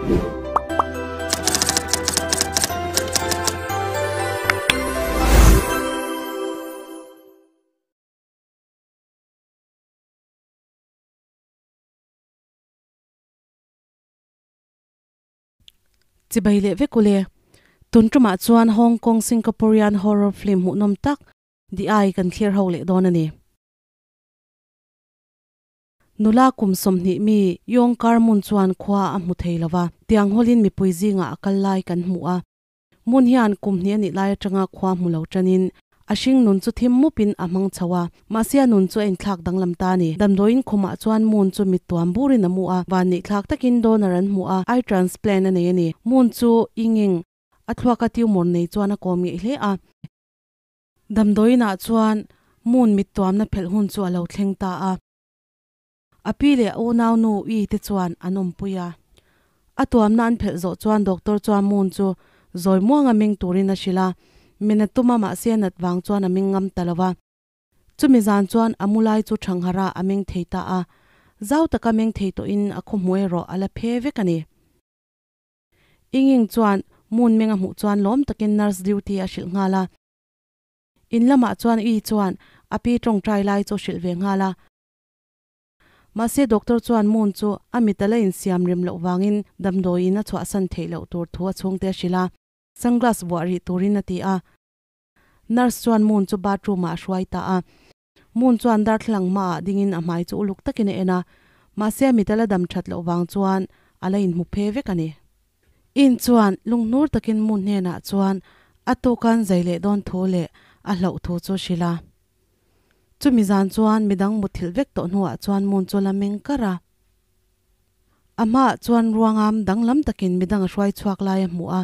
Chibai leh vek ule. Tun tumah chuan Hong Kong Singaporean horror film hmuhnawm tak The Eye kan thlir ho leh dawn a ni. Nula kum 20 mi Yong Kar Mun chuan khua a hmu thei lo va, tiang hawlin mipui zingah a kal lai kan hmu a. Mun hian kum hnih a nih lai atanga khua hmu lo tanin a hring nun chu thim mupin a hmang chho a, mahse a nun chu a inthlak danglam ta a ni. Damdawiin khumah chuan Mun chu mit tuam burin a mu a, van nih thlak takin donor an hmu a, eye transplant a nei a ni. Mun chu inging a thluaka tumor nei chuan a kawm ngeih hle a. Damdawiinah chuan Mun mit tuamna phelh hun chu a lo thleng ta a. A pi leh a unau nu Ui te chuan an awmpui a. A tuamna an phelh zawh chuan doctor chuan Moon chu zawi muanga meng turin a hrilh a, men a tum a mahse a nat vang chuan a meng ngam ta lo va. Chumi zan chuan a mu lai chu Thangharah a meng thei ta a, zau taka meng thei tawhin a khawhmu erawh a la phe vek a ni. Inging chuan Moon meng a hmuh chuan lawm takin nurse duty a hrilh nghal a. In lamah chuan Ui chuan a pi tawngtai lai chu a hrilh ve nghal a. Mahse doctor chuan Moon chu a mit a la insiam rem loh vangin damdawiin a chhuahsan theih loh tur thu a chhungte a hrilh a, sunglass vuah rih turin a ti a. Nurse chuan Moon chu bathroom ah a hruai ta a. Moon chuan darthlalang hmaah dingin a hmai chu uluk takin a en a, mahse a mit a la dam that loh vang chuan a la inhmu phe vek a ni. In chuan lunghnur takin Moon hnenah chuan a tukan zai leh dawn thu leh a hlauh thu chu a hrilh a. Chumi zan chuan midang muthilh vek tawh hnuah chuan Moon chu la meng kar a. A hmaah chuan ruangam danglam takin midang a hruai chhuak lai a hmuh a.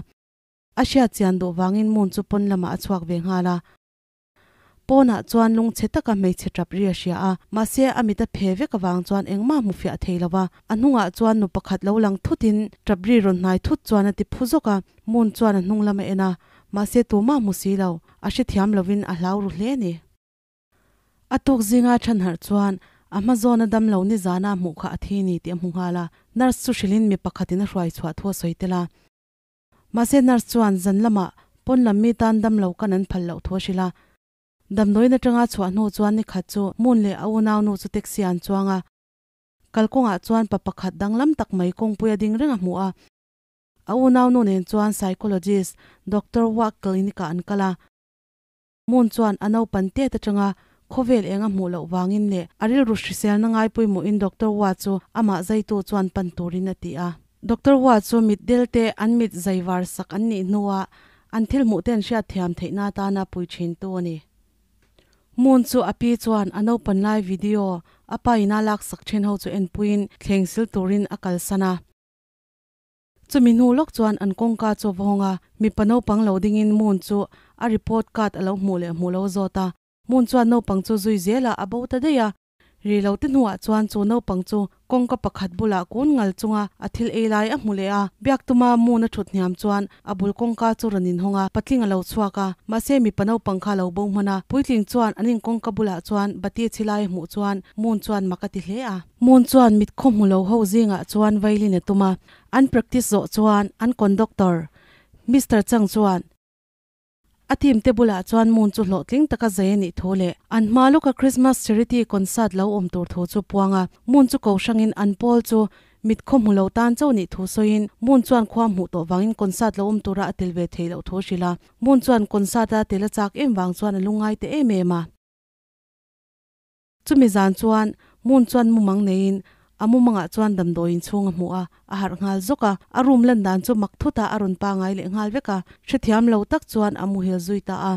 A hriat chian duh vangin Moon chu pawn lamah a chhuak ve nghal a. Pawnah chuan lungchhe taka hmeichhe tap ri a hria a, mahse a mit a phe vek avang chuan engmah hmu fiah thei lo va. A hnungah chuan nu pakhat lo lang thutin tap ri rawn hnai thut chuan a ti phu zawk a. Moon chuan a hnung lam a en a, mahse tumah hmu si lo. A hrethiam lovin a hlau ru hle a ni. A tuk zinga chhan harh chuan a hma zawna dam lo nizana a hmuh kha a thi ni tih a hmu nghal a, nurse chu hrilhin mi pakhatin a hruai chhuah thu a sawi tel a. Mahse nurse chuan zan lamah pawn lam mi tan dam lo kan an phal loh thu a hrilh a. Damdawiin atanga chhuah hnu chuan ni khat chu Moon leh a unaunu chu taxi an chuang a. Kalkawngah chuan pa pakhat danglam tak mai kawngpui a ding reng a hmu a. A unaunu nen chuan psychologist Doctor Wak clinic-ah an kal a. Moon chuan a naupan tet atanga khawvel eng a hmuh loh vangin leh a rilru hriselna ngai pawimawhin Doctor Wah chu amah zaitu chuan pan turin a ti a. Doctor Wah chu mit delte an mit zaivar sak an nih hnuah an thil hmuh te an hriat thiam theihna atana pui thintu a ni. Moon chu a pi chuan a naupan lai video a pa ina laksak thin ho chu enpuiin thleng sil turin a kalsan a. Chumi hnu lawk chuan an kawngka chu a va hawng a, mipa naupang lo dingin Moon chu a report card a lo hmuh leh hmuh lo a zawt a. Moon chuan naupang chu zui zel a, a bo ta daih a. Ri lo te hnuah chuan chu naupang chu kawngka pakhat bulah kun ngal chunga a thil ei lai a hmu leh a. Biak tuma Moon a thut hniam chuan a bul kawngka chu rawn inhawng a, patling a lo chhuak a. Mahse mipa naupang kha a lo bo hman a. Puitling chuan an inkawngka bulah chuan bati chhi lai a hmuh chuan Moon chuan mak a ti hle a. Moon chuan mit khaw hmu lo ho zingah chuan violin a tum a, an practice zawh chuan an conductor Mister Chang chuan a team te bulah chuan Moon chu hlawhtling taka zai a nih thu leh an hma lawka Christmas charity concert lo awm tur thu chu puang a. Moon chu ko hrangin an pawl chu mit khaw hmu lo tan chauh nih thu sawiin Moon chuan khua hmuh tawh vangin concert lo awm tura a tel ve theih loh thu a hrilh a. Moon chuan concert a tel a chak em vang chuan a lungngai ta em em a. Chumi zan chuan Moon chuan mumang neiin a mumangah chuan damdawiin chhung a hmuh a, a harh nghal zawk a. A room lan dan chu mak thut a, a rawn pangai leh nghal vek a. Hrethiam lo tak chuan a muhil zui ta a.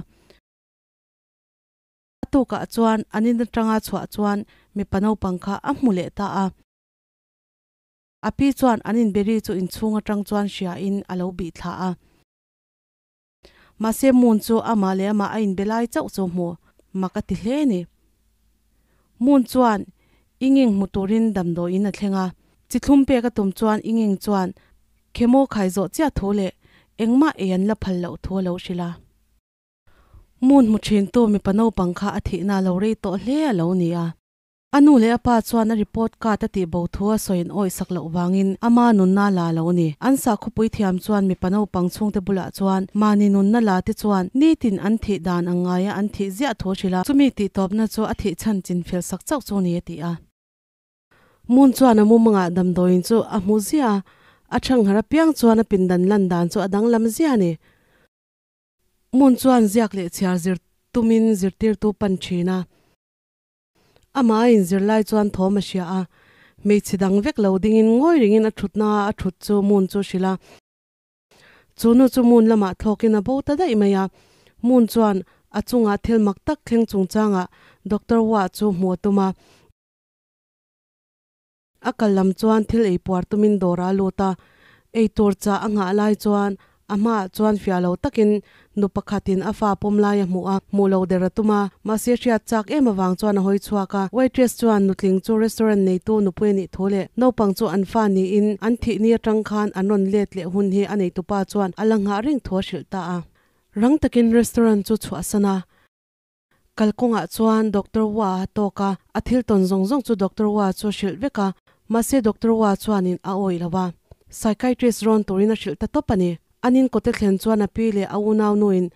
A tukah chuan an in atanga chhuah chuan mipa naupang kha a hmu leh ta a. A pi chuan an inberi chu inchhung atang chuan hriain a lo bih thla a. Mahse Moon chu amah leh amah a inbe lai chauh chu hmu mak a ti hle a ni. Moon chuan Inging hmu turin damdawiin a thleng a, chi thlum pek a tum chuan Inging chuan chemo khai zawh chiah thu leh engmah ei an la phal loh thu a lo hrilh a. Moon hmu thintu mipa naupang kha a thihna a lo rei tawh hle a lo ni a. A nu leh a pa chuan a report card a tih bo thu a sawiin awih sak loh vangin ama nunna la lo ni. An sahkhawpui thiam chuan mipa naupang chhungte bulah chuan mahni nunna la te chuan nitin an thih dan ang ngaia an thih ziah thu a hrilh a, chumi tih tawpna chu a thih chhan chin fel sak chauh chu ni a ti a. Moon chuan a mumangah damdawiin chu a hmu ziah a, a thanghar apiang chuan a pindan lan dan chu a danglam ziah a ni. Moon chuan ziak leh chhiar zir tumin zirtirtu pan thin a. Amah a inzir lai chuan thawm a hria a, hmeichhe dang vek lo dingin ngawi ringin a thutna a thut chu Moon chu hrilh a. Chu nu chu Moon lamah thlawkin a bo ta daih mai a, Moon chuan a chungah thil mak tak thleng chungchangah Doctor Wah chu hmuh a tum a. A kal lam chuan thil ei puar tumin dawr a lut a, ei tur chah a nghah lai chuan a hmaah chuan fiah lo takin nu pakhatin a fa pawm lai a hmuh a, hmuh lo der a tum a, mahse hriat chak em avang chuan a hawi chhuak a. Waitress chuan nutling chu restaurant neitu nupui a nih thu leh naupang chu an fa niin an thih ni atang khan an rawn let leh hun hi a neitupa chuan a la nghah reng thu a hrilh ta a. Rang takin restaurant chu chhuahsan a. Kalkawngah chuan Doctor Wa a tawk a, a thil tawn zawng zawng chu Doctor Wa chu a hrilh vek a, mahse Doctor Wa chuanin a awih lo a. Psychiatrist rawn turin a hrilh ta tawp a ni. An in kawte thlen chuan a pi leh a unaunuin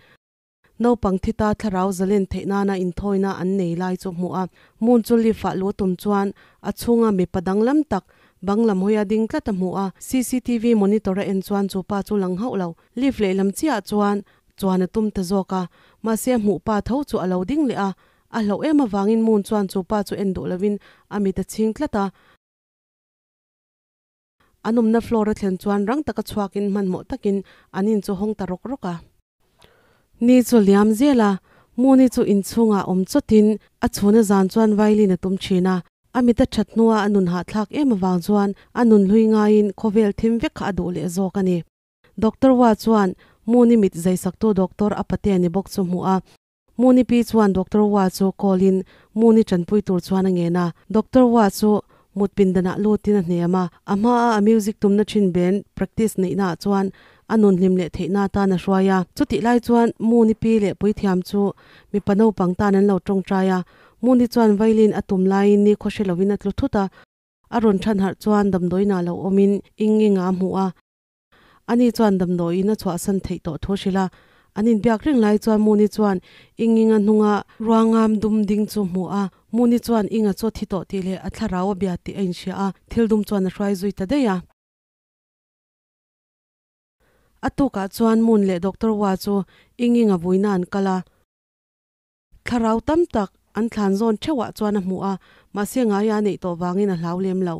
naupang thi ta thlarau zalen theih nana inthawina an nei lai chu hmuh a. Moon chu lift ah lu tum chuan a chhunga mipa danglam tak bang lam hawia ding tlat a hmuh a. CCTV monitor a en chuan chu pa chu lang hauh lo. Lift lehlam chiah chuan Chuan a tum ta zawk a, mahse a hmuh pa tho chu a lo ding leh a, a hlauh em avangin Moon chuan chu pa chu en duh lovin a mit a chhing tlat a. An awmna floor a thlen chuan rang taka chhuakin hmanhmawh takin an in chu hawng ta rawk rawk a. Ni chu liam zel a, Moon-i chu inchhungah awm chawtin a chhuna zan chuan violin a tum thin a, a mit a that hnua a nun hahthlak em avang chuan a nun hlui ngaiin khawvel thim vek kha a duh leh zawk a ni. Doctor Wa chuan Moon-i mit zaisaktu doctor a pate ni bawk chu hmuh a. Moon-i pi chuan Doctor Wa chu call in Moon-i tanpui tur chuan a ngen a. Doctor Wa chu mut pindanah lutin a hnem a, a hmaa a music tumna thin band practice neihnaah chuan a nun hlim leh theihna atan a hruai a. Chutih lai chuan Moon-i pi leh puithiam chu mipa naupang tan an lo tawngtai a. Moon-i chuan violin a tum laiin ni khaw hre lovin a tlu thut a. A rawn than harh chuan damdawiinah lo awmin ing ing a hmuh a. Ani chuan damdawiin a chhuahsan theih tawh thu hrilh a, an inbiak reng lai chuan Muni chuan Inginga hnunga ruangam dum ding chu hmu a, Muni chuan Inga chu a thi tawh tih leh a thlarau a bia tih a inhria a, thil dum chuan a hruai zui ta daih a. A tukah chuan Moon leh Doctor Wa chu Inginga vuina an kal a. Thlarau tam tak an thlan zawn theuhah chuan a hmu a, mahse ngaia a neih tawh vangin a hlau lem lo.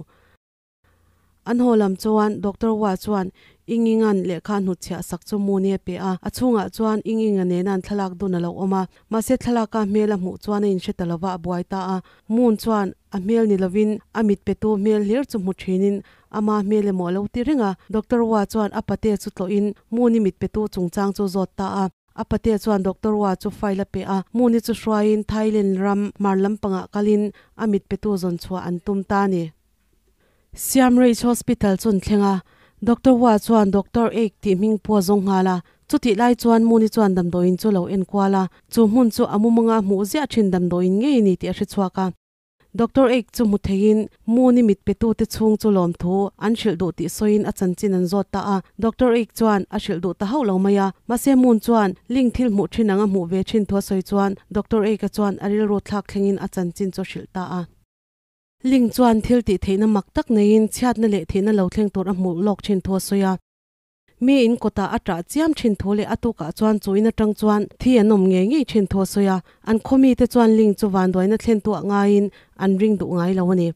An haw lam chuan Doctor Wa chuan Inginga'n lehkha hnutchhiah sak chu Moon-i a pe a, a chhungah chuan Inginga nena an thlalak dun a lo awm a, mahse thlalaka hmel a hmuh chuan a inhre ta lova a buai ta a. Moon chuan a hmel ni lovin a mit petu hmel hlir chu hmu thinin ama hmel emaw a lo ti reng a. Doctor Wa chuan a pate chu tlawhin Moon-i mit petu chungchang chu zawt ta a. A pate chuan Doctor Wa chu file a pe a, Moon-i chu hruaiin Thailand ram hmar lampangah kalin a mit petu zawn chhuah an tum ta a ni. Siam Reich Hospital chu an thleng a, Doctor Hua chuan Doctor Eik tih hming pawh a zawng nghal a. Chutih lai chuan Moon-i chuan damdawiin chu lo en kual a, chu hmun chu a mumanga hmuh ziah thin damdawiin ngei a ni tih a hre chhuak a. Doctor Eik chu hmu theiin Moon-i mit petute chhung chu lawmthu an hrilh duh tih sawiin a chanchin an zawt ta a. Doctor Eik chuan a hrilh duh ta hauh lo mai a, mahse Moon chuan link thil hmuh thin ang a hmuh ve thin thu a sawi chuan Doctor Eik-a chuan a rilru thlak thlengin a chanchin chu a hrilh ta a. Ling chuan thil tih theihna mak tak neiin chhiatna leh thihna lo thleng tur a hmuh lawk thin thu a sawi a. Mi in kawtah a ṭah chiam thin thu leh a tukah chuan chu in aṭang chuan thi an awm ngei ngei thin thu a sawi a. An khaw mite chuan Ling chu vanduaina thlentuah ngaiin an ring duh ngai lo a ni.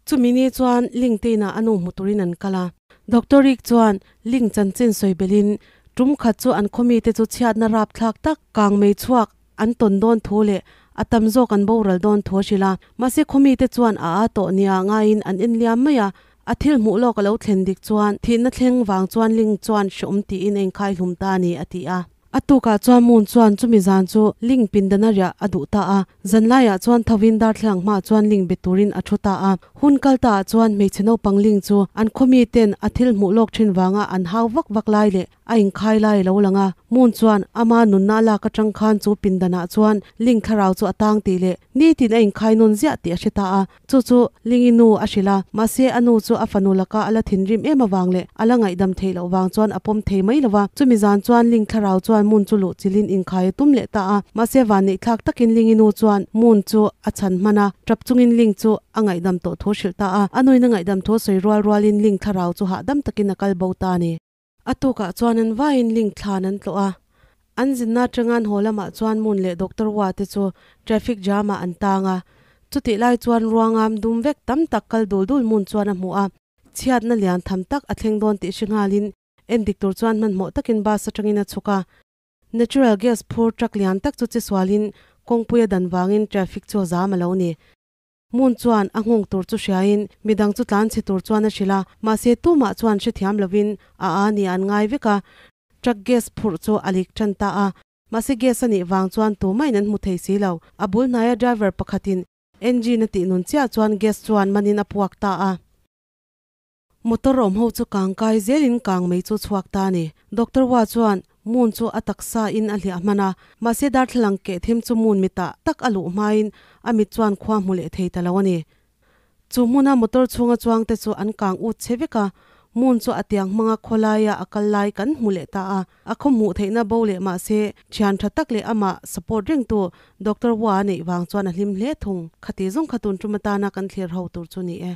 Chumi ni chuan Ling te inah a nu hmu turin an kal a. Doctor Rick chuan Ling chanchin sawi belhin tum khat chu an khaw mite chu chhiatna rapthlak tak kang mei chhuak an tawn dawn thu leh a tam zawk an boral dawn thu a hrilh a, mahse khawmite chuan a a tawh nia ngaiin an en liam mai a, a thil hmuh lawk a lo thlen dik chuan thihna thleng vang chuan Ling chuan hreawm tiin a inkhai hlum ta a ni a ti a. A tukah chuan Moon chuan chumi zan chu Ling pindana riah a duh ta a, zanlaiah chuan thovin darthlalang hmaah chuan Ling be turin a thu ta a, hun kal taah chuan hmeichhe naupang Ling chu an khawmiten a thil hmuh lawk thin vanga an hau vak vak lai leh. a inkhai lai a lo lang a. Moon chuan ama nunna a lak atang khan chu pindanah chuan Ling thlarau chu a tang tih leh nitin a inkhai nawn ziah tih a hre ta a. Chu chu Lingi nu a hrilh a, mahse a nu chu a fanu laka a la thinrim em avang leh a la ngaihdam theih loh vang chuan a pawm thei mai lo va. Chumi zan chuan Ling thlarau chuan Moon chu luh chilhin inkhai a tum leh ta a, mahse vanneih thlak takin Lingi nu chuan Moon chu a chhan hman a, tap chungin Ling chu a ngaihdam tawh thu hrilh ta a. A nuin a ngaihdam thu sawi rual rualin Ling thlarau chu hahdam takin a kal bo ta a ni. A tukah chuan an vaiin link thlan an tlawh a, an zinna atanga an haw lamah chuan Moon leh Doctor Wah te chu traffic jam ah an tang a. Chutih lai chuan ruangam dum vek tam tak kal dul dul Moon chuan a hmu a, chhiatna lian tham tak a thleng dawn tih hre nghalin endik tur chuan hmanhmawh takin bus atangin a chhuk a. Natural gas phur truck lian tak chu che sualin kawngpui a dan vangin traffic chu a zam a lo ni. Moon chuan a nghawng tur chu hriain midang chu tlan chhe tur chuan a hrilh a, mahse tumah chuan hrethiam lovin a a ni an ngai vek a. Truck gas phurh chu a lik tan ta a, mahse gas a nih vang chuan tumahin an hmu thei si lo. A bul hnaia driver pakhatin engine a tih nun chiah chuan gas chuan manin a puak ta a. Motor awm ho chu kang kai zelin kang mai chu chhuak ta a ni. Doctor Wa chuan Moon chu a taksa in a hliah hman a, mahse darthlalang keh them chu Moon mitah tak a luh hmain a mit chuan khua hmu leh thei ta lo a ni. Chu hmuna motor chhunga chuang te chu an kang ut che vek a, Moon chu a tiang hmanga khawlaia a kal lai kan hmu leh ta a. A khaw hmuh theihna bo leh mahse thian tha tak leh amah support rengtu Doctor Wa a neih vang chuan a hlim hle thung. Khati zawng kha tun tum atana kan thlir ho tur chu ni e.